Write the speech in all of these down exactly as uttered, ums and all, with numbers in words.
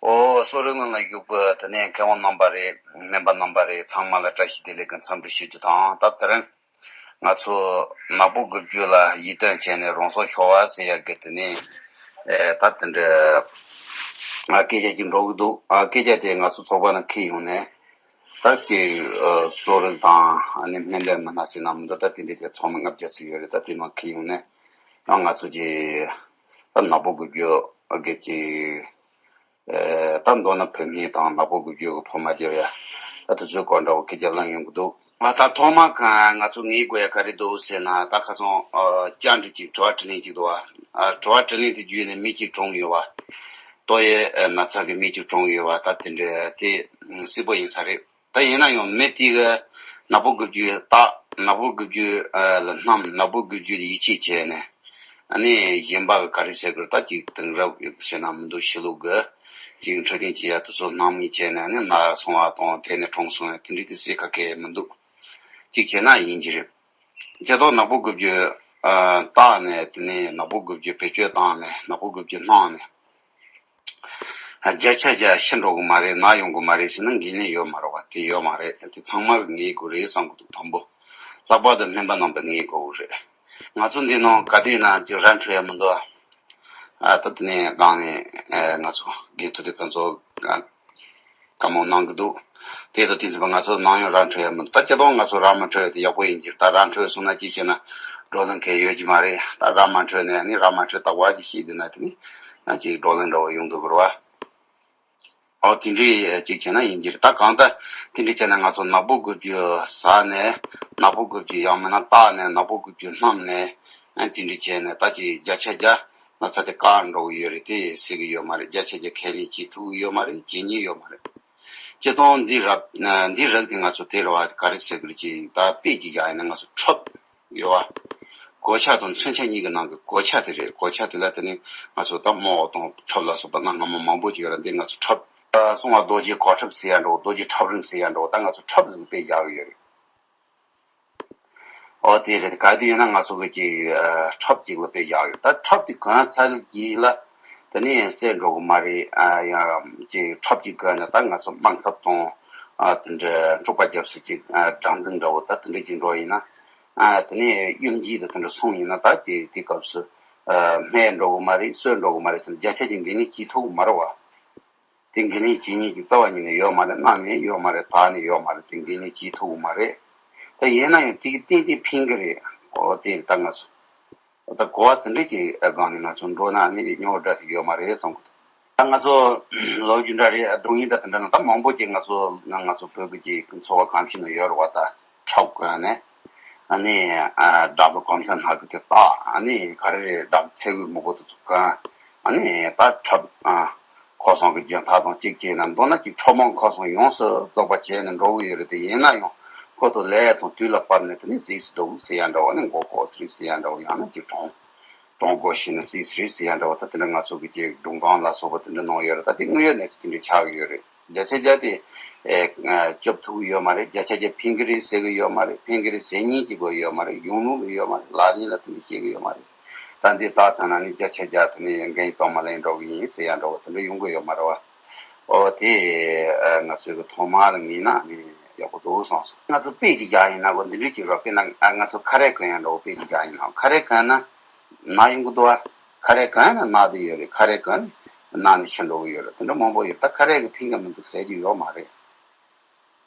ཨོ། གསོ་རིག་གླིང་ལ་བཞུགས་པའི་དེ་ནས་མཁས་དབང་རྣམ་པ་རེད། སྨན་པ་རྣམ་པ་རེད། ཚང་མ་ལ་བཀྲ་ཤིས་བདེ་ལེགས་ཀྱི་འཚམས་འདྲི་ཞུ་རྒྱུ་དང་། ད་དེ་རིང་ང་ཚོ་ནག་པོ་དགུ་བཅུ་ལ་ཡིད་རྟོན་བྱས་ནས་རང་སྲོག་ཤོར་བ་ཟེར་ཡག་གི་དེ་ནས་ཨེ་ད་དེ་འདྲ་ཨ་སྐད་ཆ་ཅིག་འགྲོ་གི་འདུག་ཨ་སྐད་ཆ་དེ་ང་ཚོ་ཚོགས་པ་ནང་འཁྱེར་ཡོང་ནས། ད་ཀྱི་ཨ་གསོ་རིག་དང་ཨ་ནི་སྨན་བསྟེན་མི་སྣ་ཟེར་ན་མི་འདུག་ད་དེ་འདྲའི་ཚོགས་མི་ལྔ་བརྒྱ་ཙམ་ཡོད་རེད། ད་དེ་ནང་འཁྱེར་ཡོང་ནས་ཡང་ང་ཚོ་ཀྱི་ད་ནག་པོ་དགུ་བཅུ་ཨ་གི་ཀྱི་ཨེ་ད་མདོར་ན་བུད་མེད་དང་ནག་པོ་དགུ་བཅུ་གི་ཕོ་མ་སྦྱར་ཡ་ད་དེ་ཚོའི་སྐོར་འདྲ་བོ་སྐད་ཆ་གླེང་ཡོང་གི་འདུག་ང་ད་ཐོག་མ་ག་ང་ཚོ་ངེས་དགོས་ཡ་ག་རེ་འདུག་ཟེར་ན། ད་ཁ་སང་ཨ་བཅར་འདྲི་ཅིག་དྲི་བ་དྲིས་ལན་ཅིག་འདུག་བ། ཨ་དྲི་བ་དྲིས་ལན་དེ་བརྒྱུད་ནས་མི་གཅིག་གྲོངས་ཡོད་བ། ཏོག་དབྱིབས་ཨ་ན་ཚ་གི་མི་གཅིག་གྲོངས་ཡོད་བ། ད་དེ་འདྲ་དེ་སྲིད་པོ་ཡིན་ས་རེད། ད་ཡིན་ན་ཡང་མི་དེ་གི་ནག་པོ་དགུ་བཅུ་ལ་བརྟག་ནག་པོ་དགུ་བཅུ་ལ་བསྣམས། ནག་པོ་དགུ་བཅུ་ལ་ཡིད་ཆེས་བྱས་ནས། ཨ་ནི་གཞན་པ་གི་ག་རེ་ཟེར་དགོས་རེད། ད་ཅིག་དེང་རབས་ཟེར་ན་མི་འདུག་ཕྱི་ལུགས་ཀྱི་ཅིག་འཕྲོད་བསྟེན་བྱེད་ཡ་དེ་ཚོ་སྣང་མེད་བྱས་ནས། ཨ་ནི་ན་སོང་བ་དང་དེ་ནས་གྲོངས་སོང་བ་དེ་འདྲ་གི་ཟེར་ཁ་སྐད་མི་འདུག་ཅིག་བྱས་ན་ཡིན་གྱི་རེད། སྤྱིར་བཏང་ནག་པོ་དགུ་བཅུ་ཨ་བརྟག་ནས། དེ་ནས་ནག་པོ་དགུ་བཅུ་བེད་སྤྱོད་བཏང་ནས། ནག་པོ་དགུ་བཅུ་བསྣམས་ནས། བརྒྱ་ཆ་བརྒྱ་ཤི་འགྲོ་གི་མ་རེད། ན་ཡོང་གི་མ་རེད་ཟེར་ན་འགན་ལེན་ཡོད་མ་རེད་བ། དེ་ཡོད་མ་རེད། དེ་ཚང་མ་གི་ངེས་དགོས་རེད་བསམ་གི་འདུག་དང་པོ། ལྷག་པར་དུ་སྨན་པ་རྣམ་པས་ངེས་དགོས་རེད། ང་ཚོ་འདི་ནང་ག་དུས་ན་ཅིག་ར་འཕྲོད་ཡ་མི་འདུག་ཨ་ད་དེ་ནས་སྒང་ནས་ཨེ་ང་ཚོ་དགེ་ཐུ་དེ་ཕན་ཚོ་ཨ་བཀའ་མོལ་གནང་གི་འདུག་དེ་དང་དེ་ཚོ་ང་ཚོ་ནམ་ཡང་ར་འཕྲོད་ཡ་མི་འདུག་ད་སྤྱིར་བཏང་ང་ཚོ་ར་མ་འཕྲོད་ཡ་དེ་ཡག་པོ་ཡིན་གྱི། ད་ར་འཕྲོད་སོང་ན་ཅི་བྱས་ན་བགྲོ་གླེང་གང་ཡང་ཡོད་ཀྱི་མ་རེད། ད་ར་མ་འཕྲོད་ནས་ནི་ར་མ་འཕྲོད་ལྟ་བ་ཅིག་ཤེས་དུས་ན་དེ་ནི་ན་ཅིག་བགྲོ་གླེང་འདྲ་བོ་ཡོང་འདུག་གི་རེད་བ། ཨོ་དེ་འདྲའི་ཅིག་བྱས་ན་ཡིན་གྱི་རེད། ད་གང་ལྟར་དེ་འདྲའི་བྱས་ན་ང་ཚོ་ནག་པོ་དགུ་བཅུ་ཟ་ནས། ནག་པོ་དགུ་བཅུ་ཡང་མིན་ན་བརྟག་ནས། ནག་པོ་དགུ་བཅུ་བསྣམས་ནས། ཨ་དེ་འདྲའི་བྱས་ནས་ད་ཅིག་བརྒྱ་ཆ་བརྒྱ་ན་ཚ་དེ་བཀག་འགྲོ་གི་ཡོད་རེད་དེ་ཟེར་གི་ཡོད་མ་རེད། བརྒྱ་ཆ་བརྒྱ་ཁས་ལེན་བྱེད་ཐུབ་ཀྱི་ཡོད་མ་རེད། བྱེད་ཉེན་ཡོད་མ་རེད། སྤྱིར་བཏང་འདི་རབས་འདི་རིགས་དེ་ང་ཚོ་དེ་རེད་བ། ག་རེ་ཟེར་གི་རེད། ཅིག་ད་དཔེ་ཅིག་བཞག་ཡིན་ན་ང་ཚོ་ཁྲབ་ཡོད་བ། གོ་ཆ་དང་མཚོན་ཆ་གཉིས་ཀྱི་ནང་གི་གོ་ཆ་དེ་རེད། གོ་ཆ་དེ་ལ་དེ་ནི་ང་ཚོ་ད་རྨོག་དང་ཁྲབ་ལ་སོགས་པ་སྣ་སྔ་མོ་མང་པོ་ཅིག་ཡོད་ར། འདི་ང་ཚོ་ཁྲབ་ད་སྲུང་བ་རྡོ་རྗེ་གོ་ཁྲབ་ཟེར་ཡ་འདྲ་བོ། རྡོ་རྗེ་ཁྲབ་རིང་ཟེར་ཡ་འདྲ་བོ། ད་ང་ཚོ་ཁྲབ་ཟེར་དཔེ་བཞག་གི་ཡོད་རེད། ཨོ་དེ་རེད། ག་དུས་ཡིན་ན་ང་ཚོ་གི་ཅིག་ཁྲབ་ཅིག་ལ་དཔེ་བཞག་ཡོད། ད་ཁྲབ་དེ་གོན་ཚར་གྱི་ལ་དེ་ནི་བསད་འགྲོ་གི་མ་རེད། ཨ་ཡང་ཅིག་ཁྲབ་ཅིག་གོན་ནས་ད་ང་ཚོ་དམག་འཐབ་དང་ཨ་དེ་འདྲ་འཁྲུག་པ་རྒྱབ་ས་ཅིག་ཨ་སྒྲ་འཛིན་འདྲ་བོ་ད་དེ་འདྲ་ཅིག་འགྲོ་ཡིན་ན། ཨ་དེ་ནས་གཡུལ་འགྱེད་དང་དེ་འདྲ་སོང་ཡིན་ན། ད་ཅིག་དེ་སྐབས་སུ་ཨ་རྨས་འགྲོ་གི་མ་རེད། གསོད་འགྲོ་གི་མ་རེད་ཟེར་ན་བརྒྱ་ཆ་གཅིག་འགན་ལེན་བྱེད་ཐུབ་གི་མ་རེད་བ། དེ་འགན་ལེན་བྱེད་མཁན་གྱི་རྩ་བ་ཉིད་ནས་ཡོད་མ་རེད། གནང་ནས་ཡོད་མ་རེད། དག་ནས་ཡོད་མ་རེད། དེ་འགན་ལེན་བྱེད་ཐུབ་གི་མ་རེད། ད་ཡིན་ན་ཡང་དེ་གི་ཏན་ཏན་ཕན་གི་རེད། ཨོ་དེ་རེད། ད་ང་ཚོ་ད་གོ་བ་དེ་འདྲ་ཅིག་སྒང་ནས་ང་ཚོ་འགྲོ་ན་ནི་རྙོག་དྲ་དེ་ཡོད་མ་རེད་བསམ་གི་འདུག་ད་ང་ཚོ་ལོ་རྒྱུས་འདྲ་རེད། སྒྲུང་ཡིག་འདྲ་དེ་འདྲ་ནང་ད་མང་པོ་ཅིག་ང་ཚོ་ང་ཚོ་བོད་ཀྱི་ཅིག་ཚོ་བ་གང་ཞིག་ན་ཡོད་རེད་བ། ད་ཁྲབ་གོན་ནས་ཨ་ནི་ཨ་དགྲ་བོ་གོམ་ས་ནག་གི་དེ་བཏགས། ཨ་ནི་ག་རེ་རེད། དགྲ་བོ་ཚེ་གོས་སྨུག་པོ་དེ་ཚོ་གོན། ཨ་ནི་ད་ཁྲབ་ཨ་ཁོ་ཚང་གི་རྒྱུན་ཐག་དང་གཅིག་བྱས་ན། མདོར་ན་ཅིག་ཁྲོ་མོ་ཁོ་ཚང་ཡོངས་སུ་རྫོགས་པ་བྱས་ནས་འགྲོ་གི་ཡོད་རེད། དེ་ཡིན་ན་ཡང་ཁོ་ཚོ་ལས་དང་དུས་ལ་བབ་ནས་དེ་ནི་སིས་སི་འདུག་ཟེར་ཡ་འདྲ་བོ། ཨ་ནི་མགོ་ཁོག་སི་རི་ཟེར་ཡ་འདྲ་བོ། ཡང་ན་ཅིག་གྲོང་གྲོང་སྒོ་ཞིག་ནས་སིས་སི་རི་ཟེར་ཡ་འདྲ་བོ། ད་དེ་འདྲ་ང་ཚོ་གི་ཅིག་སྒྲུང་སྒང་ལ་སོགས་པ་དེ་འདྲ་གནང་ཡོད་རེད། ད་དེ་དངོས་ཡོད་གནས་ཚུལ་དེ་འདྲ་ཆགས་ཀྱི་ཡོད་རེད། བརྒྱ་ཆ་བརྒྱ་དེ་ཨེ་སྐྱོབ་ཐུབ་ཀྱི་ཡོད་མ་རེད། བརྒྱ་ཆ་བརྒྱ་ཕན་གྱི་རེད་ཟེར་གྱི་ཡོད་མ་རེད། ཕན་གྱི་རེད་ཟེར་མཁན་གཅིག་པོ་ཡོད་མ་རེད། གཞུང་ལུགས་ལ་ཡོད་མ་རེད། ལག་ལེན་ལ་དེ་འདྲ་བཤད་ཀྱི་ཡོད་མ་རེད། ད་འདི་བལྟས་ཚར་ན་ནི་བརྒྱ་ཆ་བརྒྱ་དེ་ནི་འགན་གཙང་མ་ལེན་འགྲོ་གི་ཡིན་ཟེར་ཡ་འདྲ་བོ་དེ་འདྲ་ཡོང་གི་ཡོད་མ་རེད་བ། ཨོ་དེ་ཨ་ང་ཚོའི་གི་ཐོག་མ་ལ་ངེས་ན་ནི་ཡག་པོ་འདུག་བསམ་སོང་། ང་ཚོ་དཔེ་ཅིག་རྒྱག་ཡིན་ན་གོ་འདི་འདྲ་ཅིག་རོ། དཔེར་ན་ཨ་ང་ཚོ་ཁ་རས་གོན་ཡ་འདྲ་བོ་དཔེ་ཅིག་རྒྱག་ཡིན་ན། ཁ་རས་གོན་ན་ན་ཡོང་གི་འདུག་བ། ཁ་རས་གོན་ན་ན་དེ་ཡོད་རེད། ཁ་རས་གོན་ནས་ན་ནས་ཤི་འགྲོ་གི་ཡོད་རེད། དེ་འདྲ་མང་པོ་ཡོད། ད་ཁ་རས་གི་ཕན་གི་མི་འདུག་ཟེར་རྒྱུ་ཡོད་མ་རེད།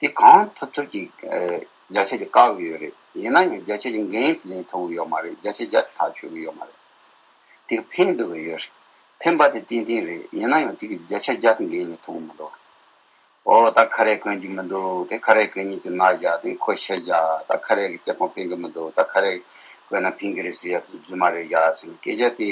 དེ་གང་ཐུབ་ཐུབ་ཀྱིས་ཨ་བརྒྱ་ཆ་གཅིག་བཀག་གི་ཡོད་རེད། ཡིན་ན་ཡང་བརྒྱ་ཆ་གཅིག་འགན་ལེན་ཐུབ་ཀྱི་ཡོད་མ་རེད། བརྒྱ་ཆ་བརྒྱ་དེ་ཐག་ཆོད་ཀྱི་ཡོད་མ་རེད། དེ་ཕན་འདུག་གི་ཡོད་རེད། ཕན་པ་དེ་ཏན་ཏན་རེད། ཡིན་ན་ཡང་དེ་གི་བརྒྱ་ཆ་བརྒྱ་དེ་འགན་ལེན་ཐུབ་ཀྱི་མི་འདུག་ཨོ་ད་ཁ་རས་གོན་གྱི་མི་འདུག་དེ་ཁ་རས་གོན་མཁན་དེ་ན་བཞག་དེ་ཁོ་ཤི་བཞག་ད་ཁ་རས་ཀྱི་སྐྱེ་ཁམས་ཕན་གྱི་མི་འདུག་ད་ཁ་རས་གོན་ན་ཕན་གྱི་རེད་ཟེར་ཡ་དེ་རྫུན་མ་རེད་བཞག་ཟེར་ནས་སྐད་ཆ་དེ།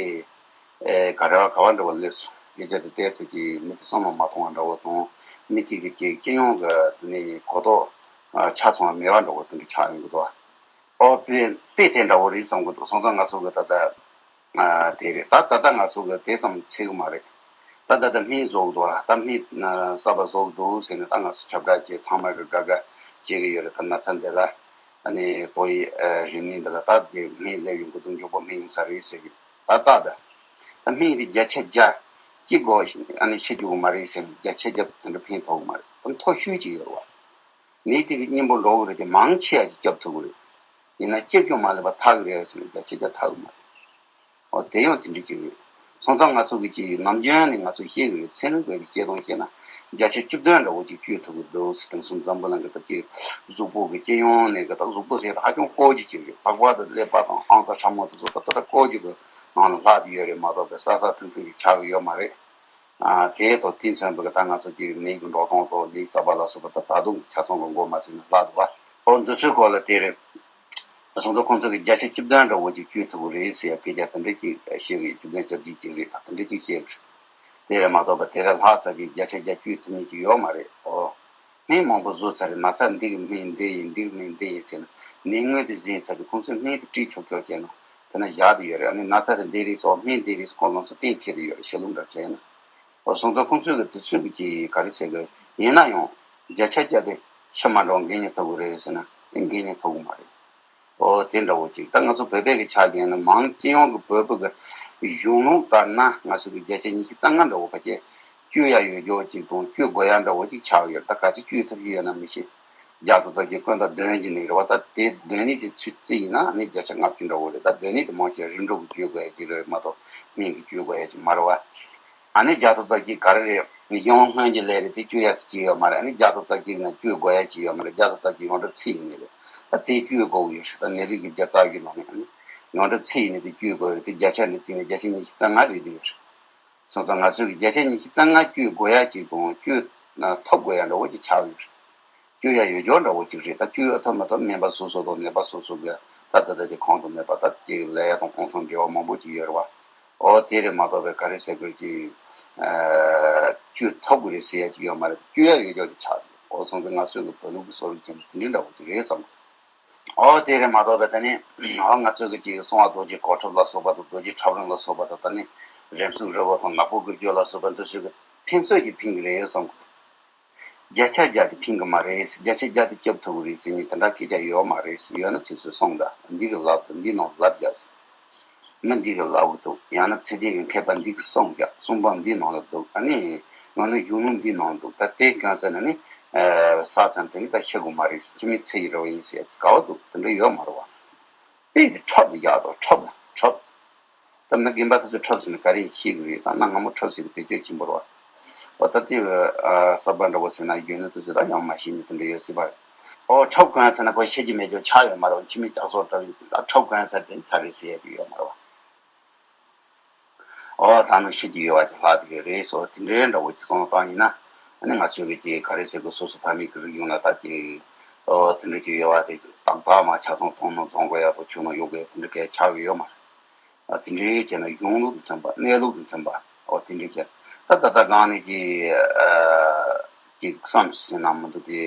ཨེ་ག་རེ་བ་ག་བ་འདྲ་བོ་སླེབས་སོང་། སྐད་ཆ་དེ་བལྟས་ཚེ་ཀྱི་མི་དེ་བསམ་བློ་མ་ཐོངས་པ་འདྲ་བོ་དང་། མི་གཅིག་གི་གཅིག་སྤྱི་ཡོངས་ཀྱི་དེ་ནས་གོ་རྟོགས་ཨ་ཆ་ཚང་བ་མེད་པ་འདྲ་བོ་དེ་འདྲ་ཆགས་ཡོང་གི་འདུག་ཨོ་དཔེ་དཔེ་དེ་འདྲ་བོ་རེད་བསམ་གི་འདུག་སོང་ཙང་ང་ཚོ་གི་ད་ལྟ་ཨ་དེ་རེད། ད་ད་ལྟ་ང་ཚོ་གི་དེ་ཙམ་ཚད་གི་མ་རེད། ད་ད་ལྟ་སྨན་བཟོ་གི་འདུག་ད་སྨན་ཨ་གསར་པ་བཟོ་གི་འདུག་ཟེར་ནས་ད་ང་ཚོ་ཁྱབ་བསྒྲགས་བྱས། ཚང་མ་གི་དགའ་དགའ་བྱེད་གི་ཡོད་རེད། ད་ན་ཚ་འདི་ལ་ཨ་ནི་ཏོག་དབྱིབས་ཨ་རིམས་ནད་འདི་ལ་ད་དེ་སྨན་སླེབས་ཡོང་གི་འདུག་མགྱོགས་པོ་སྨན་ཡོང་ས་རེད་ཟེར་གི། ད་ལྟ་ད་ད་སྨན་དེ་བརྒྱ་ཆ་བརྒྱ་ གཅིག་གོ་ཨ་ནི་ཤི་རྒྱུ་མ་རེད་ཟེར་ནས་བརྒྱ་ཆ་བརྒྱ་དེ་འདྲ་ཕན་ཐོགས་ཀྱི་མ་རེད། དེ་མཐོ་ཤོས་ཅིག་ཡོད་རེད་བ། ནད་དེ་གི་གཉེན་པོ་འགྲོ་གི་རེད་དེ་མང་ཆེ་བ་ཅིག་སྐྱོབ་ཐུབ་ཀྱི་རེད། ཡིན་ན་སྐྱོབ་རྒྱུ་མ་ལས་པ་ཐར་གི་རེད་ཟེར་ནས་བརྒྱ་ཆ་བརྒྱ་ཐར་གི་མ་རེད། འོ་དེ་ཡང་དེ་འདྲ་ཅིག་རེད། སོང་ཙང་ང་ཚོ་གི་ཅིག་ནམ་རྒྱུན་ནས་ང་ཚོ་ཤེས་གི་རེད། ཚན་རིག་པའི་བཤད་སྟངས་བཤད་ན་བརྒྱ་ཆ་བཅུ་བདུན་འདྲ་བོ་ཅིག་བཅོས་ཐུབ་གི་འདུག་ཟེར། དེང་སང་འཛམ་བུ་གླིང་གི་སྟབས་ཀྱིས་གཟུགས་པོ་གི་སྤྱི་ཡོངས་ནས་གི་ད་གཟུགས་པོ་ཟེར་ད་ཧ་ཅང་ཀོ་ཅིག་ཅིག་རེད། ལྷགས་པར་དུ་ཀླད་པ་དང་ཨང་གསར་ཕྲ་མོ་དེ་ཚོ་ད་ད་ད་ཀོ་ཅིག་གི་ནང་ལ་ལྷག་བསྡད་ཡོད་རེད་མ་གཏོགས་པའི་གསར་གསར་ཐུང་ཐུང་ཅིག་ཆགས་གི་ཡོད་མ་རེད། ཨ་དེའི་ཐོག་དེ་མཚོན་པའི་གི་ད་ང་ཚོ་གི་ནད་ཀྱི་འགྲོ་སྟངས་ཐོག་ནད་གསར་པ་ལ་སོགས་པ་ད་ད་དུང་ཆ་ཚང་གི་མགོ་མ་ཚོས་ནས་ལྷག་འདུག་བ། ཨོ་འདི་ཚོའི་སྐོར་ལ་དེ་རེད། སོང་ཙང་ཁོང་ཚོ་གི་བརྒྱ་ཆ་བཅུ་བདུན་འདྲ་བོ་ཅིག་བཅོས་ཐུབ་ཀྱི་རེད་ཟེར་ཡ་སྐད་ཆ་དེ་འདྲ་ཅིག་བཤད་གི་ཡོད། བཅུ་བདུན་བཅོ་བརྒྱད་ཅིག་རེད་ད་དེ་འདྲ་ཅིག་བཤད་གི་རེད། དེ་རེད་མ་གཏོགས་པ་དེ་ལས་ལྷག་ཙམ་ཅིག་བརྒྱ་ཆ་བརྒྱ་བཅོས་ཐུབ་མཁན་ཅིག་ཡོད་མ་རེད། ཨོ། སྨན་མང་པོ་བཟོས་ཚར་རེད། ན་ཚ་འདི་གི་སྨན་འདི་ཡིན་འདི་གི་སྨན་འདི་ཡིན་ཟེར་ན་ནད་ངོས་དེ་ཟིན་ཚར་དུས་ཁོང་ཚོས་སྨན་དེ་སྤྲད་ཆོག་ཆོག་བྱས་ན་དེ་ན་བཞག་དེ་ཡོད་རེད། ཨ་ནི་ན་ཚ་དེ་འདི་རེད་སོགས་སྨན་འདི་རེད་སོགས་ཁོང་ཚོ་གཏན་འཁེལ་དེ་ཡོད་རེད། ཤི་ལུགས་འདྲ་བྱས་ན། ཨོ་སོང་ཙང་ཁོང་ཚོས་གི་དུས་ཚོད་གི་ཅིག་ག་རེ་ཟེར་གི་ཡིན་ན་ཡང་བརྒྱ་ཆ་བརྒྱ་དེ་ཤི་མ་འགྲོ་འགན་ནི་ཐོབ་གི་རེད་ཟེར་ན་དེ་འགན་ནི་ཐོབ་གི་མ་རེད། ཨོ་དེ་འདྲ་བོ་ཅིག་ད་ང་ཚོ་བོད་པའི་གི་ཆ་རྐྱེན་ནི་མང་སྤྱི་ཡོངས་གི་བོད་པ་གི་གཞུང་ལུགས་ལྟར་ན་ང་ཚོ་གི་བརྒྱ་ཆ་ཉི་ཤུ་རྩ་ལྔ་འདྲ་བོ་ཕལ་ཆེར་བཅོས་ཡ་ཡོད་རྒྱུ་ཅིག་དང་བཅོས་དགོས་ཡ་འདྲ་བོ་ཅིག་ཆགས་ཡོད། ད་ག་ཚོད་བཅོས་ཐུབ་ཀྱི་ཡོད་ན་མི་ཤེས། བརྒྱ་དང་རྩ་བརྒྱད་ཀུན་ད་སྡོད་ཀྱི་ནི་རེད་བ། ད་དེ་སྡོད་ནི་དེ་ཚོད་རྩིས་ཡིན་ན་ནི་བརྒྱ་ཆ་ལྔ་བཅུ་འདྲ་བོ་རེད། ད་སྡོད་ནི་དེ་མང་ཆེ་རིམ་གྲོ་གི་བཅོས་དགོས་ཡ་ཅིག་རེད་མ་གཏོགས་སྨན་གི་བཅོས་དགོས་ཡ་ཅིག་མ་རེད་བ། ཨ་ནི་བརྒྱ་དང་རྩ་གཅིག་ག་རེ་རེད། གཞུང་སྔོན་གྱི་ལས་རེད། དེ་བཅོས་ཡ་ཟེར་གྱི་ཡོད་མ་རེད། ཨ་ནི་བརྒྱ་དང་རྩ་གཅིག་ན་བཅོས་དགོས་ཡ་ཅིག་ཡོད་མ་རེད། བརྒྱ་དང་རྩ་གཅིག་ཡོངས་གྲུབ་ཚེ་ཡི་ནད་རེད། ད་དེ་བཅོས་དགོས་ཀྱི་ཡོད་ཤག་ད་ནད་རིགས་ཀྱི་བརྒྱ་རྩ་བཞི་ནང་ནས་ཨ་ནི་ཡོངས་གྲུབ་ཚེ་ཡི་ནད་དེ་བཅོས་དགོས་རེད། དེ་བརྒྱ་ཆ་ནས་བརྩིས་ནས་བརྒྱ་ཆ་ཉི་ཤུ་རྩ་ལྔ་རེད་དེ་ཡོད་ཤག་སོང་ཙང་ང་ཚོས་ཀྱི་བརྒྱ་ཆ་ཉི་ཤུ་རྩ་ལྔ་བཅོས་དགོས་ཡ་ཅིག་དང་བཅོས་ཐུབ་དགོས་ཡ་འདྲ་བོ་ཅིག་ཆགས་ཡོད་ཤག་བཅོས་ཡ་ཡོད་ཅོག་འདྲ་བོ་ཅིག་རེད། ད་བཅོས་ཡ་ཐུབ་མ་ཐུབ་སྨན་པ་སོ་སོ་དང་ནད་པ་སོ་སོ་གི་ད་ད་ལྟ་དེ་གང་དང་ནད་པ་ད་ཅིག་ལས་ཡ་དང་ཨང་ཐང་འབྲེལ་བ་མང་པོ་ཅིག་ཡོད་རེད་བ། ཨོ་དེ་རེད་མ་གཏོགས་པའི་ག་རེ་ཟེར་དགོས་ཀྱི་བཅོས་ཐུབ་དགོས་རེད་ཟེར་ཡ་ཅིག་ཡོད་མ་རེད། བཅོས་ཡ་ཡོད་ཅོག་ཅིག་ཆགས་འདུག་ཨོ་སོང་ཙང་ང་ཚོས་གི་བོད་ལུགས་ཀྱི་གསོ་རིག་ཅན་དེ་འདྲའི་འདྲ་བོ་ཅིག་རེད་བསམ་གི། ཨོ་དེ་རེད་མ་གཏོགས་པའི་ད་ནི་ཨོ་ང་ཚོས་གི་ཅིག་གསང་བ་རྡོ་རྗེ་གོ་ཁྲབ་ལ་སོགས་པ་དང་རྡོ་རྗེ་ཁྲབ་རིང་ལ་སོགས་པ་དང་ད་ནི་རིམས་སུ་རི་བོ་དང་ནག་པོ་དགུ་བཅུ་ལ་སོགས་པ་འདི་ཚོས་གི་ཕན་ཚུན་གྱི་ཕན་གི་རེད་བསམ་གི་འདུག་བརྒྱ་ཆ་བརྒྱ་དེ་ཕན་གི་མ་རེད། བརྒྱ་ཆ་བརྒྱ་དེ་སྐྱོབ་ཐུབ་གི་རེད་ཟེར་ནས་དེ་འདྲ་སྐད་ཆ་ཡོད་མ་རེད། ཡོད་ན་ཁྱེད་ཚོས་གསུངས་དང་། འདི་གི་ལབ་དང་འདི་ནང་ལབ་རྒྱག་ཟེར། མི་འདི་གི་ལབ་གི་འདུག་ཡང་ན་ཚེ་འདས་ཀྱི་མཁས་པ་འདི་གི་གསུངས་རྒྱག་གསུང་འབུམ་འདི་ནང་ལ་འདུག་ཨ་ནི་ཡང་ན་གཞུང་ལུགས་འདི་ནང་འདུག་ད་དེ་གང་ཟེར་ན་ནི་ས་མཚམས་དེ་ནི་ད་ཤི་དགོས་མ་རེད། ཁྱིམ་མི་ཚེ་ཡི་རེ་བ་ཡིན་ཟེར་ག་བ་འདུག་དེ་འདྲ་ཡོད་མ་རེད་བ། དེ་དེ་ཁྲབ་ལ་རྒྱག་དང་ཁྲབ་ལ་ཁྲབ། ད་མི་རྒན་པ་དེ་ཚོ་ཁྲབ་ཟེར་ན་ག་རེ་ཤེས་གི་རེད། ད་གནའ་སྔ་མོ་ཁྲབ་ཟེར་དེ་བེད་སྤྱོད་ཆེན་པོ་རེད་བ། འོ་ད་དེ་གསར་པ་འདྲ་བོ་ཟེར་ན་གཞོན་ནུ་དེ་ཚོ་ད་ཡང་མ་ཤེས་ནི་དེ་འདྲ་ཡོད་སྲིད་པ་རེད། འོ་ཁྲབ་གོན་ཚར་ན་ཁོ་ཤི་གི་མེད་ཅོག་ཆགས་ཡོད་མ་རེད་བ། ཁྱིམ་མི་ལྕགས་སོགས་འདྲ་བོ་ད་ཁྲབ་གོན་ཚར་དེ་ཚར་རེད་ཟེར་ཡ་དེ་ཡོད་མ་རེད་བ། ཨོ་ད་ནི་ཤི་རྒྱུ་ཡོད་པ་དེ་ལྷག་དེ་རེད་སོ། དེ་འདྲའི་འདྲ་བོ་ཅིག་སོང་བཏང་ཡིན་ན་ཨ་ནི་ང་ཚོས་གི་ཅིག་ག་རེ་ཟེར་དགོས། སོ་སོ་ཕ་མེས་ཀྱི་རིགས་ཡོང་ན་ད་ཅིག་ཨོ་དེ་འདྲ་ཅིག་ཡོད་པ་དེ་ཏག་ཏག་མ་ཆ་ཚང་མཐོང་ནོ་རྫོང་དགོས་ཡ་དང་ཆུང་ནོ་ཡོད་དགོས་དེ་འདྲ་གས་ཆགས་ཀྱི་ཡོད་མ་རེད། ཨ་དེ་འདྲའི་བྱས་ན་གཞུང་ལུགས་དང་མཐུན་པ་གནས་ལུགས་དང་མཐུན་པ་ཨོ་དེ་འདྲའི་བྱས་ད་ད་ལྟ་གང་ནས་ཅིག་ཨ་ཅིག་བསམ་སྲིད་ན་མི་འདུག་དེ་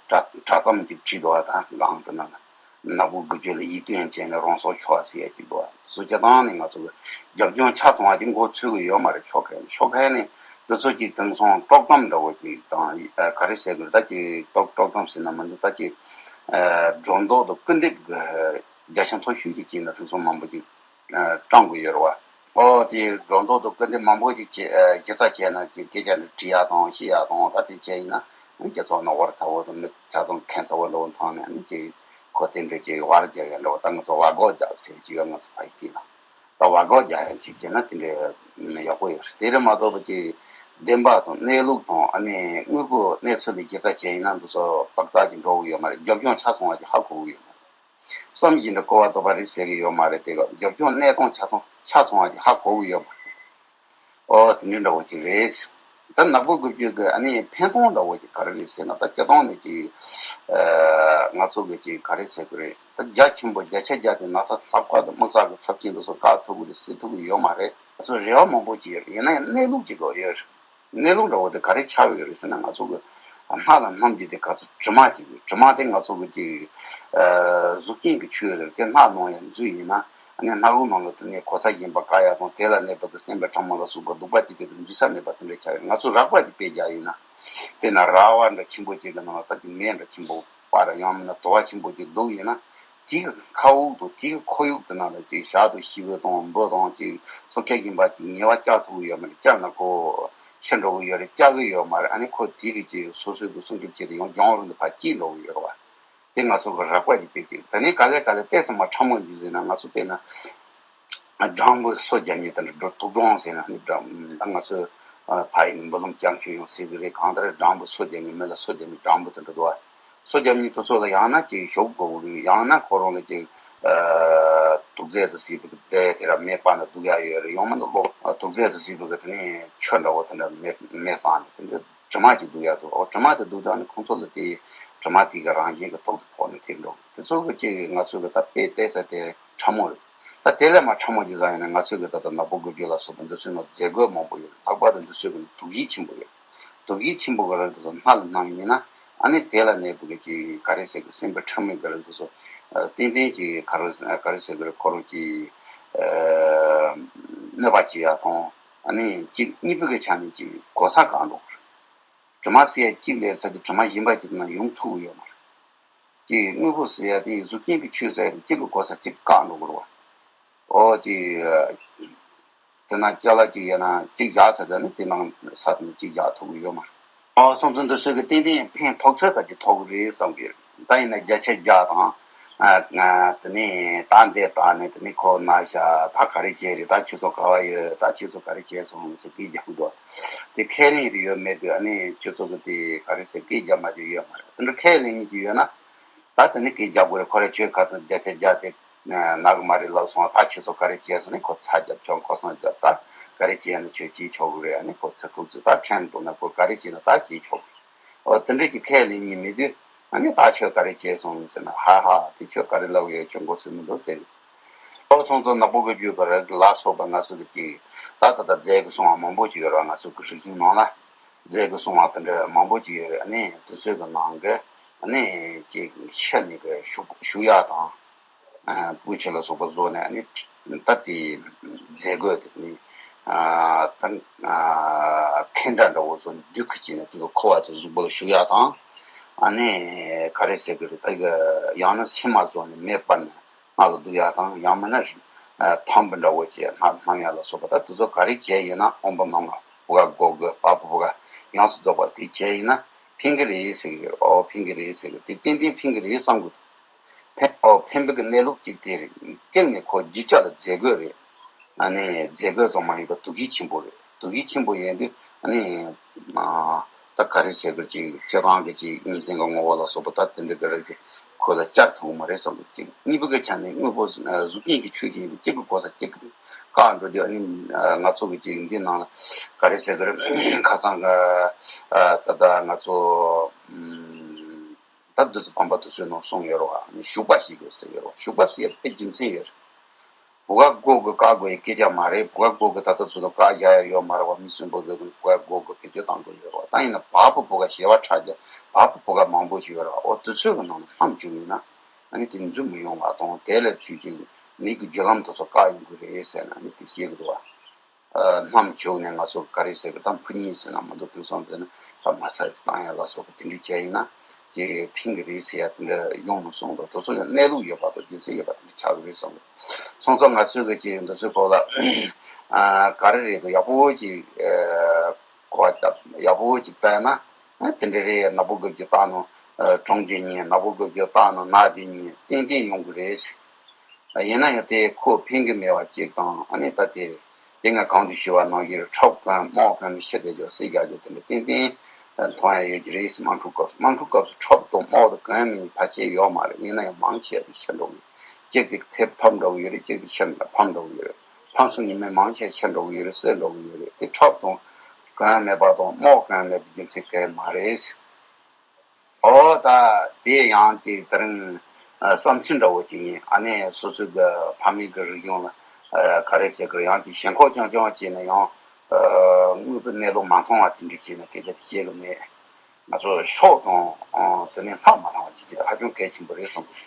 གྲྭ་གྲྭ་ཚང་ཅིག་ཁྲིད་འདུག་བ། ད་གང་དུ་ན། ནག་པོ་དགུ་བཅུ་ལ་ཡིད་རྟོན་བྱས་ནས་རང་སྲོག་ཤོར་བ་ཟེར་ཡ་གཅིག་འདུག་བ། སོ་སྐྱ་བཏང་ནས་ང་ཚོ་གི་རྒྱབ་ལྗོངས་ཆ་ཚང་བ་དེ་མགོ་ཚོས་གི་ཡོད་མ་རེད། ཤོག་ཁ་ཤོག་ཁ་ནས་འདི་ཚོ་གཅིག་དེང་སང་དཀྲོག་གཏམ་འདྲ་བོ་གཅིག་དང་ག་རེ་ཟེར་དགོས་རེད། ད་གཅིག་དཀྲོག་དཀྲོག་གཏམ་ཟེར་ན་མི་འདུག་ད་གཅིག་སྒྲོ་འདོགས་དང་སྐུར་འདེབས་ཀྱི་རྒྱ་ཆེན་མཐོ་ཤོས་ཀྱི་ཅིག་ན་དེང་སང་མང་པོ་ཅིག་སྤྲང་དགོས་ཡོད་རེད་བ། ཨོ་དེ་སྒྲོ་འདོགས་དང་སྐུར་འདེབས་མང་པོ་ཅིག་བྱས་གཞི་རྩ་བྱས་ན་ཅིག་སྐད་ཆ་འདི་དྲི་ཡག་དང་བཤད་ཡག་དང་ད་དེ་བྱས་ཡིན་ན་སྤྱི་ཚོགས་ནང་བར་ཚ་བོ་དང་མི་ཆ་ཚང་མཁན་ཚ་བོ་འདྲ་བོ་མཐོང་ནས་ནི་ཅིག་ཁོ་དེ་འདྲ་ཅིག་བར་རྒྱག་ཡ་འདྲ་བོ། ད་ང་ཚོ་བར་སྒོག་རྒྱག་ཟེར་ཅིག་ཡོད་ང་ཚོ་ཕ་ཡི་སྐད་ལ། ད་བར་སྒོག་རྒྱག་ཡ་ཅིག་བྱས་ན་དེ་འདྲ་ཡག་པོ་ཡོད་རེད། དེ་རེད་མ་གཏོགས་པ་ཅིག་བདེན་པ་དང་གནས་ལུགས་དང་ཨ་ནི་དངོས་པོ་གནས་ཚུལ་ལ་གཞི་རྩ་བྱས་ཡིན་ན་འདི་ཚོ་ཏག་ཏག་ཅིག་འགྲོ་གི་ཡོད་མ་རེད། རྒྱབ་ལྗོངས་ཆ་ཚང་བ་ཅིག་ཧ་གོ་གི་ཡོད་མ་རེད། བསམ་བཞིན་དུ་གོ་བ་རྟོགས་པ་རེད་ཟེར་གི་ཡོད་མ་རེད། དེ་ག་རྒྱབ་ལྗོངས་གནས་སྟངས་ཆ་ཚང་ཆ་ཚང་བ་ཅིག་ཧ་གོ་གི་ཡོད་མ་རེད། ཨོ་དེ་འདྲའི་འདྲ་བོ་ཅིག་རེད། ད་ནག་པོ་དགུ་བཅུ་གི་ཨ་ནི་ཕན་ཐོགས་འདྲ་བོ་ཅིག་ག་རེ་རེད་ཟེར་ན་ད་སྤྱིར་བཏང་ནས་ཅིག་ང་ཚོ་གི་ཅིག་ག་རེ་ཟེར་གི་རེད། ད་རྒྱ་ཆེན་པོ་བརྒྱ་ཆ་བརྒྱ་དེ་ན་ཚ་ལྷག་པ་དང་དམག་ས་གི་ཚབས་ཆེན་དུ་སོགས་བཀག་ཐུབ་གི་རེད་ཟེར་ཐུབ་གི་ཡོད་མ་རེད། ང་ཚོ་རེ་བ་མང་པོ་ཅིག་ཡོད་རེད། ཡིན་ན་ཡང་གནས་ལུགས་ཅིག་ལོག་ཡོད་རེད། གནས་ལུགས་འདྲ་བོ་དེ་ག་རེ་ཆགས་ཡོད་རེད་ཟེར་ན་ང་ཚོ་གི་སྣ་དང་སྣུམ་གྱི་དེ་ག་ཚོད་དྲི་མ་ཅིག་ཡོད། དྲི་མ་དེ་ང་ཚོ་གི་ཅིག་གཟུགས་ཅན་གྱི་ཆོས་རེད། དེ་སྣ་ནང་ཡང་འཛུལ་ཡིན་ན་ཨ་ནི་སྣ་ཁུང་ནང་ལ་དེ་ནས་གོ་ས་གཞན་པ་བཀག་ཡ་དང་དེ་ལ་གནས་པ་གི་སེམས་པའི་ཕྲ་མ་ལ་སོགས་པ་གདུག་པ་ཅིག་དེ་དང་འཛུལ་ས་མེད་པ་དེ་འདྲ་ཆགས་ཡོད། ང་ཚོ་རགས་པ་ཅིག་དཔེ་རྒྱག་ཡིན་ན་དཔེར་ན་ར་བ་འདྲ་ཆེན་པོ་ཅིག་གི་ནང་ལ་ད་ཅིག་མེ་འདྲ་ཆེན་པོ་སྤར་ཡང་མིན་ན་དུ་བ་ཆེན་པོ་ཅིག་བླུགས་ཡིན་ན། དེའི་མཁའ་དབུགས་དང་དེའི་ཁོར་ཡུག་དེ་ནང་ལ་ཅིག་ཞག་དང་བྱིའུ་དང་འབུ་དང་ཅིག་སྲོག་ཆགས་གཞན་པ་ཅིག་ཉེས་པ་བཀལ་ཐུབ་ཀྱི་ཡོད་མ་རེད། བཀལ་ན་ཁོ་ཤི་འགྲོ་གི་ཡོད་རེད། བཀལ་གི་ཡོད་མ་རེད། ཨ་ནི་ཁོ་དེ་གི་ཅིག་སོ་སོའི་གི་སྲུང་སྐྱོབ་བྱེད་དུ་ཡང་རྒྱང་རིང་དུ་ཕར་སྐྱེལ་འགྲོ་གི་ཡོད་རེད་བ། དེ་ང་ཚོ་གི་རགས་པ་ཅིག་དཔེ་ཅིག་དེ་ནས་ག་ལེ་ག་ལེ་ཏོག་ཙམ་མ་ཕྲ་མོ་ཅིག་ཟེར་ན། ང་ཚོ་དཔེར་ན་སྦྲང་བུ་སོ་བརྒྱབ་མཁན་དེ་འདྲ་འགྲོ། དུག་སྦྲང་ཟེར་ན་ནི་སྦྲང་ད་ང་ཚོ་ཕ་ཡི་འབུ་ལོང་རྐྱང་ཆུ་ཡང་ཟེར་གི་རེད། གང་ལྟར་སྦྲང་བུ་སོ་བརྒྱབ་མཁན་མི་ལ་སོ་བརྒྱབ་མཁན་སྦྲང་བུ་དེ་འདྲ་འདུག་བ། སོ་བརྒྱབ་མཁན་དེ་ཚོ་ལ་ཡང་ན་ཅིག་ཞོབ་དགོས་རེད། ཡང་ན་ཁོ་རང་ལ་ཅིག་དུག་རྫས་དུ་སྲིད་པའི་རྫས་དེ་ར་མེ་སྤར་ན་དུག་ཡག་ཡོད་རེད། ཡང་མིན་ན་གློག་དུག་རྫས་དུ་སྲིད་པའི་དེ་ནས་ཆུ་འདྲ་བོ་དེ་འདྲ་མེ་མེ་བསང་ནས་དེ་འདྲ་དྲི་མ་ཅིག་དུག་ཡག་འདུག་འོ་དྲི་མ་དེ་དུག་དང་ནི་ཁོང་ཚོ་ལ་དེ་དྲི་མ་དེ་གི་རང་བཞིན་གྱི་ཐོག་ཏུ་ཕོག་ནས་དེ་འགྲོ། དེ་ཚོ་གི་ཅིག་ང་ཚོ་གི་ད་དཔེ་བལྟས་ས་དེ་ཕྲ་མོ་རེད། ད་དེ་ལས་མ་ཕྲ་མོ་ཅིག་ཟ་ཡིན་ན། ང་ཚོ་གི་ད་ལྟ་ནག་པོ་དགུ་བཅུ་ལ་སོགས་པ་འདི་ཚོའི་ནང་རྫས་རྒོད་མང་པོ་ཡོད་རེད། ལྷག་པར་དུ་འདི་ཚོའི་གི་དུག་ཡིག་ཆེན་པོ་ཡོད་རེད། དུག་ཡིག་ཆེན་པོ་གི་རིགས་དེ་ཚོ་སྣ་ལ་བསྣམས་ཡིན་ན། ཨ་ནི་དེ་ལ་གནས་པའི་གི་ཅིག་ག་རེ་ཟེར་གི་སེམས་པ་ཕྲ་མོའི་གི་རིགས་དེ་ཚོ་ཏན་ཏན་ཅིག་ག་རེ་ག་རེ་ཟེར་གི་རེད། ཁོ་རང་ཅིག་གནོད་པ་བྱེད་ཡག་དང་། ཨ་ནི་གཅིག་གཉིས་པོའི་གི་ཆ་ནས་ཅིག་གོ་ས་བཀག་འགྲོ་གི་རེད། དྲི་མ་ཟེར་ཡ་གཅིག་སླེབས་ཚར་དུས་དྲི་མ་གཞན་པ་གཅིག་ནང་ཡོང་ཐུབ་ཀྱི་ཡོད་མ་རེད། ཅིག་དངོས་པོ་ཟེར་ཡ་དེ་གཟུགས་ཅན་གྱི་ཆོས་ཟེར་ཡ་དེ་གཅིག་གི་གོ་ས་གཅིག་བཀག་འགྲོ་གི་རེད་བ། ཨོ་ཅིག་དེ་ན་ཅ་ལག་ཅིག་ཡོད་ན་གཅིག་བཞག་ཚར་དུས་ནི་དེ་ནང་ས་དེ་ནས་གཅིག་བཞག་ཐུབ་ཀྱི་ཡོད་མ་རེད། ཨོ་སོང་ཙང་འདི་ཚོ་གི་ཏན་ཏན་ཕན་ཐོགས་ཚད་ཙམ་གྱི་ཐོགས་ཀྱི་རེད་བསམ་གི་རེད། ད་ཡིན་ན་བརྒྱ་ཆ་བརྒྱ་དང་། ཨ་ཨ་དེ་ནས་ད་འདི་ད་ནི་དེ་ནས་ཁོ་ན་ཤ་ད་ག་རེ་བྱས་རེད། ད་ཁྱོད་ཚོ་ག་བ་ཡོད། ད་ཁྱོད་ཚོ་ག་རེ་བྱས་སོང་ཟེར་སྐད་རྒྱག་གི་འདུག་དེ་ཁས་ལེན་རེ་ཡོད་མེད་དུས། ཨ་ནི་ཁྱོད་ཚོ་གི་དེ་ག་རེ་ཟེར་སྐད་རྒྱག་མ་རྒྱུ་ཡོད་མ་རེད། དེ་འདྲ་ཁས་ལེན་ཉིད་ཀྱི་ཡོད་ན། ད་དེ་ནི་སྐད་རྒྱག་དགོས་རེད། ཁོ་རེ་ཁྱོད་ཁ་ཚང་བརྒྱ་ཆ་བརྒྱ་དེ་ན་གི་མ་རེད་ལབ་སོང་། ད་ཁྱོད་ཚོ་ག་རེ་བྱས་སོང་ནས་ཁོ་ཚ་རྒྱབ་ཆོག་ཁོ་སང་རྒྱབ་ད་ག་རེ་བྱས་ན་ཁྱོད་བྱེད་ཆོག་གི་རེད། ཨ་ནི་ཁོ་ཚ་ཁུག་ཚོས་ད་ཁྲན་འདུག་ན་ཁོ་ག་རེ་བྱས་ན་ད་བྱེད་ཆོག་གི་རེད། ཨོ་དེ་འདྲ་གི་ཁས་ལེན་ཉིད་མེད་དུས། ཨ་ནི་ད་ཁྱོད་ག་རེ་བྱས་སོང་ཟེར་ན། ཧ་ཧ་དེ་ཁྱོད་ག་རེ་ལབ་ཡོད། ཁྱོད་མགོ་ཚོས་མི་འདུག་ཟེར། ཨོ་སོང་ཙང་ནག་པོ་དགུ་བཅུ་གི་རིགས་ལ་སོགས་པ་ང་ཚོ་གི་ཅིག་ད་ད་ལྟ་རྫས་ཀྱི་སྲུང་བ་མང་པོ་ཅིག་ཡོད་ར། ང་ཚོ་གི་རིག་གཞུང་ནང་ལ་རྫས་ཀྱི་སྲུང་བ་དེ་འདྲ་མང་པོ་ཅིག་ཡོད་རེད། ཨ་ནི་དེ་ཚོའི་གི་ནང་གི་ཨ་ནི་ཅིག་ཤི་ནས་གི་བཞུགས་བཞུགས་ཡག་དང་། ཨ་སྤུ་མཆེད་ལ་སོགས་པ་བཟོས་ནས། ཨ་ནི་ད་དེ་རྫས་རྒོད་དེ་ནི་ཨ་ད་ཨ་ཁེན་འདྲ་འདྲ་བོ་བཟོས་ནས་བདུད་ཁུ་བྱས་ནས་དེ་གི་ཁུ་བ་དེ་གཟུགས་པོ་ལ་བཞུགས་ཡག་དང་། ཨ་ནི་ག་རེ་ཟེར་གི་རེད། ད་གི་ཡང་ན་སེན་མོ་བཟོས་ནས་མེ་སྤར་ནས་སྔགས་ལ་བསྡུ་ཡག་དང་། ཡང་མིན་ན་ཨ་ཐམ་བུ་འདྲ་བོ་བྱས་སྔགས་སྨྲ་ཡག་ལ་སོགས་པ། ད་དེ་ཚོ་ག་རེ་བྱས་ཡིན་ན། ཨོཾ་པ་མ་འ་བུ་ག་གོ་གུ་བ་བུ་བུ་ག་ཡོངས་སུ་རྫོགས་པ་དེ་བྱས་ཡིན་ན་ཕན་གི་རེད་ཟེར་གི་ཡོད། ཨོ་ཕན་གི་རེད་ཟེར་གི། དེ་ཏན་ཏན་ཕན་གི་རེད་བསམ་གི་འདུག་ཕན་ཨོ་ཕན་པའི་གི་གནས་ལུགས་གཅིག་དེ་རེད། གཅིག་ནས་ཁོ་རྒྱུ་ཆ་ལ་རྫས་རྒོད་རེད། ཨ་ནི་རྫས་རྒོད་ཙམ་མ་ཡིན་པར་དུག་ཤུགས་ཆེན་པོ་རེད། དུག་ཤུགས་ཆེན་པོ་ཡིན་དུས་ཨ་ནི་ཨ་ད་ག་རེ་ཟེར་གི་ཅིག་སྤྱིར་བཏང་གི་ཅིག་གཉན་སྲིན་གྱི་ངོ་བོ་ལ་སོགས་པ་ད་དེ་འདྲ་གི་རིགས་དེ་ཁོ་ལ་བཅར་ཐུབ་ཀྱི་མ་རེད་བསམ་གི་འདུག་གཅིག་གཉིས་པ་གི་ཆ་ནས་དངོས་པོ་གཟུགས་ཅན་གྱི་ཆོས་ཅིག་ཡིན་དུས་གཅིག་གི་གོ་ས་གཅིག་གི་བཀག་འགྲོ་དུས། ཨ་ནི་ང་ཚོ་གི་ཅིག་འདི་ནང་ལ་ག་རེ་ཟེར་གི་རེད། ཁ་སང་གི་ད་ལྟ་ང་ཚོ་ད་བདུད་རྩི་སྤངས་པ་དེ་ཚོའི་ནང་གསུངས་ཡོད་རེད་བ། ཨ་ནི་ཞུགས་པ་ཞིག་དགོས་ཟེར་ཡོད་རེད་བ། ཞུགས་པ་ཟེར་ཡ་དཔེ་རྒྱུ་མཚན་ཡོད་རེད། བུ་ག་གོ་གི་བཀག་དགོས་ཡ་སྐད་ཆ་མ་རེད། བུ་ག་གོ་གི་ད་ལྟ་ཚོ་ལ་བཀག་བཞག་ཡ་ཡོད་མ་རེད་བ། མི་གསོན་པོ་གི་བུ་ག་གོ་གི་བེད་སྤྱོད་བཏང་དགོས་ཡོད་རེད་བ། ད་ཡིན་ན་བ་སྤུ་བུ་ག་ཞེ་བ་ཁྲག་རྒྱ་བ་སྤུ་བུ་ག་མང་པོ་ཞིག་ཡོད་རེད་བ། འོ་དེ་ཚོའི་གི་ནང་ལ་ཕམ་བཅུག་ཡིན་ན། ཨ་ནི་དེ་འཛུལ་མི་ཡོང་བ་དང་། དེ་ལས་ཚུལ་གྱི་མིག་གི་རྒྱུ་ལམ་དེ་ཚོ་བཀག་ཡོང་གི་རེད་ཟེར་ནས་ཨ་ནི་དེ་བཤད་གི་འདུག་བ། ཨ་སྣུམ་བྱུགས་ནས་ང་ཚོ་ག་རེ་ཟེར་གི། ད་འཕུར་ཉིན་ཟེར་ན་མི་འདུག་དེང་སང་ཟེར་ན་ད་མ་སཱ་ཇི་བཏང་ཡ་ལ་སོགས་པ་དེ་འདྲ་བྱས་ཡིན་ན་ཅིག་ཕན་གི་རེད་ཟེར་ཡ་དེ་འདྲ་ཡོང་མི་སོང་། ད་དེ་ཚོ་ཡང་གནས་ལུགས་ཡོད་པ་དང་རྒྱུ་མཚན་ཡོད་པ་དེ་འདྲ་ཆགས་གི་རེད་བསམ་གི། སོང་ཙང་ང་ཚོས་གི་ཅིག་འདི་ཚོའི་སྐོར་ལ་ཨ་ག་རེ་རེད་འདུག་ཡག་པོ་ཅིག་ཨ་གོ་བ་ཡག་པོ་ཅིག་སྤེལ་ན། ཨ་དེ་འདྲ་རེད། ནག་པོ་དགུ་བཅུ་བཏང་ནོ་ཨ་གྲོངས་དེ་ཉིན། ནག་པོ་དགུ་བཅུ་བཏང་ནོ་ན་དེ་ཉིན་ཏན་ཏན་ཡོང་གི་རེད། ཡིན་ན་ཡང་དེ་ཁོ་ཕན་གི་མེད་པ་གཅིག་དང་། ཨ་ནི་ད་དེ་རེད། དེ་སྔ་གོང་དུ་ཞུས་པ་ནང་བཞིན་ཁྲག་གོན་རྨོག་གོན་ནས་ཤི་བསྡད་རྒྱུ་བསད་རྒྱག་རྒྱུ་དེ་འདྲ་ཏན་ཏན་མཐོང་ཡ་ཡོད་ཀྱི་རེད། དམག་འཁྲུག་སྐབས་སུ་དམག་འཁྲུག་སྐབས་སུ་ཁྲག་དང་རྨོག་དང་གོན་མི་གཉིས་ཕལ་ཆེར་ཡོད་མ་རེད། ཡིན་ན་ཡང་མང་ཆེ་བ་དེ་ཤི་འགྲོ་གི་ཡོད། གཅིག་དེ་ཐེབས་ཐོབ་འགྲོ་གི་ཡོད་རེད། གཅིག་དེ་ཤི་ཕམ་འགྲོ་གི་ཡོད་རེད། ཕམ་སོང་ཉི་མའི་མང་ཆེ་ཤི་འགྲོ་གི་ཡོད་རེད། བསད་འགྲོ་གི་ཡོད་རེད། དེ་ཁྲག་དང་གོན་མེད་པ་དང་རྨོག་གོན་མེད་པའི་རྒྱུ་མཚན་གང་ཡང་མ་རེད། ཨོ་ད་དེ་ཡང་ཅིག་དེ་རིང་ཨ་བསམ་ཚུལ་འདྲ་བོ་ཅིག་ཡིན། ཨ་ནི་སོ་སོའི་གི་ཕ་མེས་ཀྱི་རིག་གཞུང་ལ་ཨ་ག་རེ་ཟེར་གི་རེད། ཡང་ཅིག་ཞེན་ཁོག་རྐྱང་རྐྱང་བྱས་ནས་ཡང་ཨ་དངོས་པོའི་གནས་ལུགས་མ་མཐོང་བ་དེ་འདྲ་བྱས་ནས་སྐད་ཆ་དེ་བཤད་གི་མེད། ང་ཚོ་ཕྱོགས་དང་ཨ་དེ་ནས་མཐའ་མ་ལྷུང་བ་བྱེད་ཀྱི་ཧ་ཅང་གལ་ཆེན་པོ་རེད་བསམ་གི།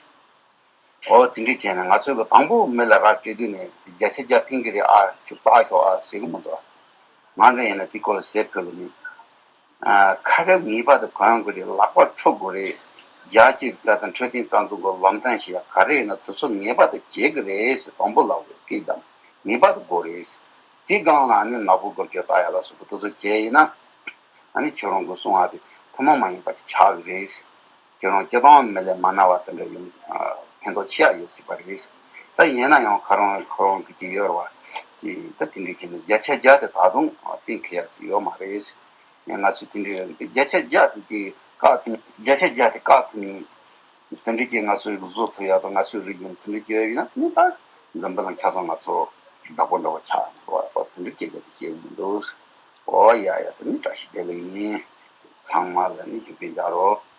ཨོ་དེ་འདྲ་བྱས་ནས་ང་ཚོས་གི་དང་པོ་མི་ལ་རག་སྤྲད་དུས་ནས་བརྒྱ་ཆ་བརྒྱ་ཕན་གི་རེད། ཨ་ཁྱོད་བཏགས་ཤོག་ཨ་ཟེར་གི་མི་འདུག་ང་འདྲ་ཡིན་ན་དེ་སྐོར་ལ་ཟས་ཕོད་གི་མེད། ཨ་ཁ་ཁ་ངེས་པར་དུ་གོན་དགོས་རེད། ལག་པ་འཁྲུ་དགོས་རེད། རྒྱལ་སྤྱིའི་ད་ལྟ་འཕྲོད་བསྟེན་རྩ་འཛུགས་ཀྱི་ལམ་སྟོན་ཞིག་ཡང་ག་རེ་ཡིན་ན་དེ་ཚོ་ངེས་པར་དུ་བྱེད་ཀྱི་རེད་ཟེར། དང་པོ་ལབ་དགོས་ཀྱི་དང་ངེས་པར་དུ་དགོས་རེད་ཟེར། དེ་སྒང་ལ་ནི་ནག་པོ་སྒོར་སྐྱོད་ལྟ་ཡ་ལ་སོགས་པ་དེ་ཚོ་བྱས་ཡིན་ན། ཨ་ནི་ཁྱོད་རང་གི་གསུང་བ་དེ་ཐུན་མོང་མ་ཡིན་པ་ཞིག་ཆགས་ཀྱི་རེད། ཁྱོད་རང་སྤྱི་བཏང་མི་ལ་མ་ན་བ་དེ་འདྲ་ཡོང་ཕན་ཐོགས་ཆེ་ཡ་ཡོད་སྲིད་པ་རེད། ད་ཡིན་ན་ཡང་ཁོ་རང་ཁོ་རང་གི་ཅིག་ཡོད་རེད་བ། ཅིག་ད་དེ་འདྲའི་ཆེད་ནས་བརྒྱ་ཆ་བརྒྱ་དེ་ད་དུང་གཏན་འཁེལ་ཡ་ཞིག་ཡོད་མ་རེད། ང་ཚོས་དེ་འདྲའི་རེད་འདུག་བརྒྱ་ཆ་བརྒྱ་དེ་ཅིག་བཀག་ཐུབ་བརྒྱ་ཆ་བརྒྱ་དེ་བཀག་ཐུབ་མིན། དེ་འདྲའི་ཅིག་ང་ཚོས་བཟོ་ཐུབ་ཡ་དང་ང་ཚོའི་རིག་གཞུང་དེ་འདྲའི་ཅིག་ཡོད་ཡིན་ན་དེ་ནི་ད་འཛམ་བུ་གླིང་ཆ་ཚང་ང་ཚོ་བདག་པོ་འདྲ་བོ་ཆགས་ཡོང་གི་རེད་བ། ཨོ་དེ་འདྲའི་སྐད་ཆ་དེ་བཤད་གི་མི་འདུག་ཨོ་ཡ་ཡ་དེ་ནི་བཀྲ་ཤིས་བདེ་ལེགས་ཡིན། ཚང་མ་ལ་ནི་ཞུ་རྒྱུ་འཇགས་རོགས།